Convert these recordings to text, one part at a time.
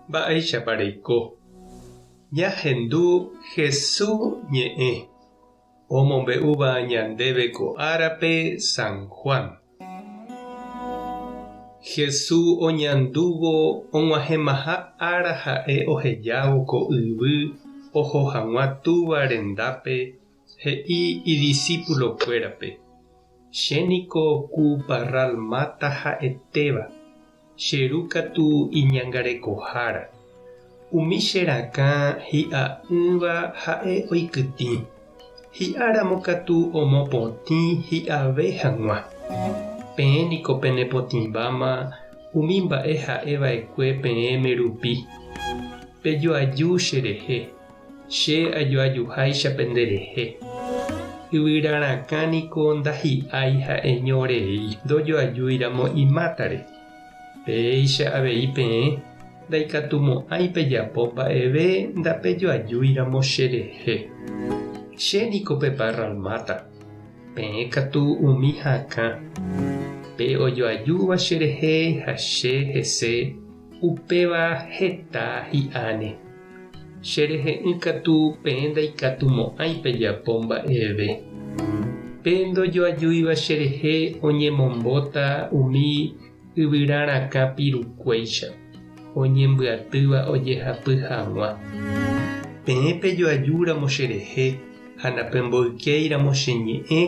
Mba'éichapa reiko? Ñahendu Hesu ñe'ẽ omombe'úva ñandéve ko árape San Juan. Hesu oñandúvo og̃uahẽmaha ára ha'e ohejávo ko yvy oho hag̃ua Túva rendápe he'i idisípulokuérape, Che niko ku parral máta ha'etéva, Che Ru katu iñangarekohára. Umi che rakã hi'a'ỹva ha'e oikytĩ, hi'a ramo katu omopotĩ hi'ave hag̃ua. Peẽ niko penepotĩmbáma umi mba'e ha'e va'ekue peẽme rupi. Pejoaju che rehe, che ajoajuháicha pende rehe. Yvyra rakã niko ndahi'ái ha'eño rei ndojoajúi ramo imátare. Péicha avei peẽ ndaikatumo'ãi pejapo mba'eve ndapejoajúi ramo che rehe. Che niko pe parral máta, peẽ katu umi hakã. Pe ojoajúva che rehe ha che hese, upéva heta hi'áne. Che rehe'ỹ katu peẽ ndaikatumo'ãi pejapo mba'eve. Pe ndojoajúiva che rehe oñemombóta umi yvyra rakã pirukuéicha, oñembyatýva ojehapy hag̃ua. Peẽ pejoajúramo che rehe ha napemboykéiramo che ñe'ẽ,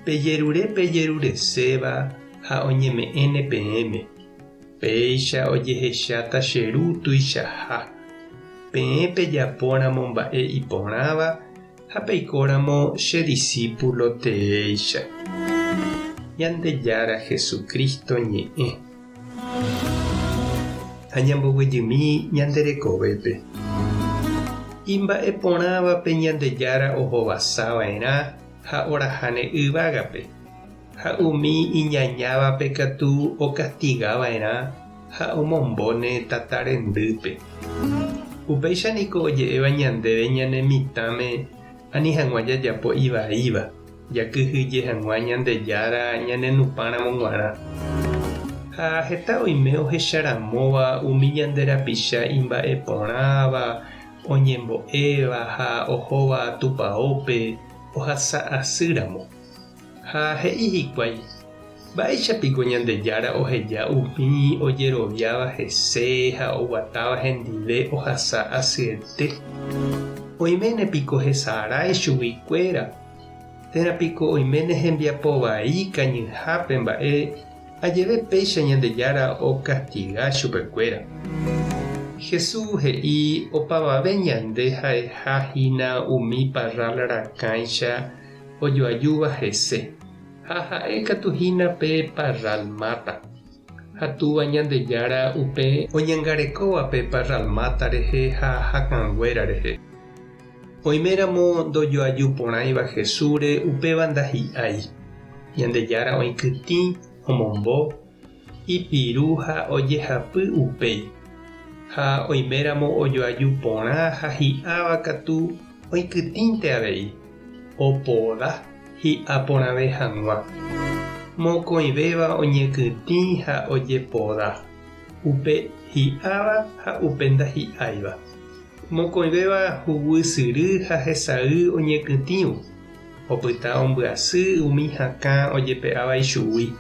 pejerure pejerureséva ha oñeme'ẽne peẽme. Péicha ojehecháta che Ru tuichaha. Peẽ pejapóramo mba'e iporãva ha peikóramo che disípulo teéicha. Ñandejára Jesucristo ñe'ẽ. Ha ñamboguejymi ñande rekovépe. Imba'e porãvape Ñandejára ohovasa va'erã ha oraháne yvágape. Ha umi iñañávape katu okastiga va'erã ha omombóne tata rendýpe. Upéicha niko oje'éva ñandéve ñane mitãme ani hag̃ua jajapo ivaíva, jakyhyje hag̃ua Ñandejára ñanenupãramo g̃uarã. Ha heta oime ohecharamóva umi ñande rapicha imba'eporãva, oñembo'éva ha ohóva tupaópe ohasa asýramo. Ha he'i hikuái, Mba'éicha piko Ñandejára oheja umi ojeroviáva hese ha oguatáva hendive ohasa asyete? Oiméne piko hesarái chuguikuéra? Térã piko oiméne hembiapo vai kañyhápe mba'e ajeve péicha Ñandejára okastiga chupekuéra? Jesús he'i opavave ñande ha'eha hína umi parral rakãicha ojoajúva hese, ha ha'e katu hína pe parral máta. Ha Túva Ñandejára upe oñangarekóva pe parral máta rehe ha hakãnguéra rehe. Oiméramo ndojoaju porãiva Jesúsre upéva ndahi'ái. Ñandejára oikytĩ, omombo, ipiru ha ojehapy upéi. Ha oiméramo ojoaju porã ha hi'áva katu oikytĩnte avei. Opoda hi'a porãve hag̃ua. Mokõivéva oñekytĩ ha ojepoda, upe hi'áva ha upe ndahi'áiva. Mokõivéva huguy syry ha hesay oñekytĩvo, opyta ombyasy umi hakã ojepe'áva ichugui.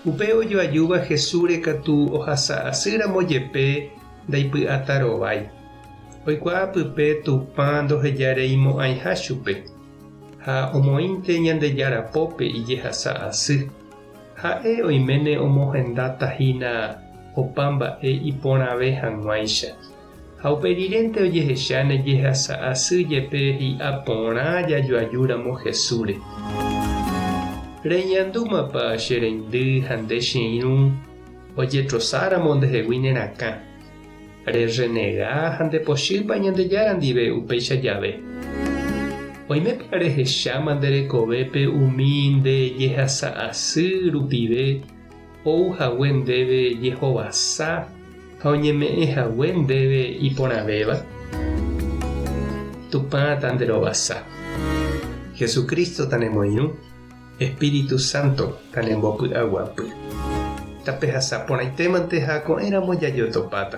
Upe ojoajúva Jesúsre katu ohasa asýramo jepe ndaipy'atarovái. Oikuaa pype Tupã ndohejareimo'ãiha chupe, ha omoĩnte Ñandejára pópe ijehasa asy. Ha'e oiméne omohendáta hína opa mba'e iporãve hag̃uáicha. Ha upe rirénte ojehecháne jehasa asy jepe hi'a porã jajoajúramo Jesúsre. Reñandúmapa che reindy ha nde che irũ ojetrosáramo ndehegui ne rakã? Rerrenega ha ndepochýpa Ñandejára ndive upéicha jave? Oimépa rehecháma nde rekovépe umi nde jehasa asy rupive ou hague ndéve jehovasa ha oñeme'ẽ hague ndéve iporãvéva? Tupã tanderovasa. Jesucristo tanemoirũ, Espíritu Santo tanembopy'aguapy. Tapehasa porãitémante ha ko'ẽramo jajotopáta.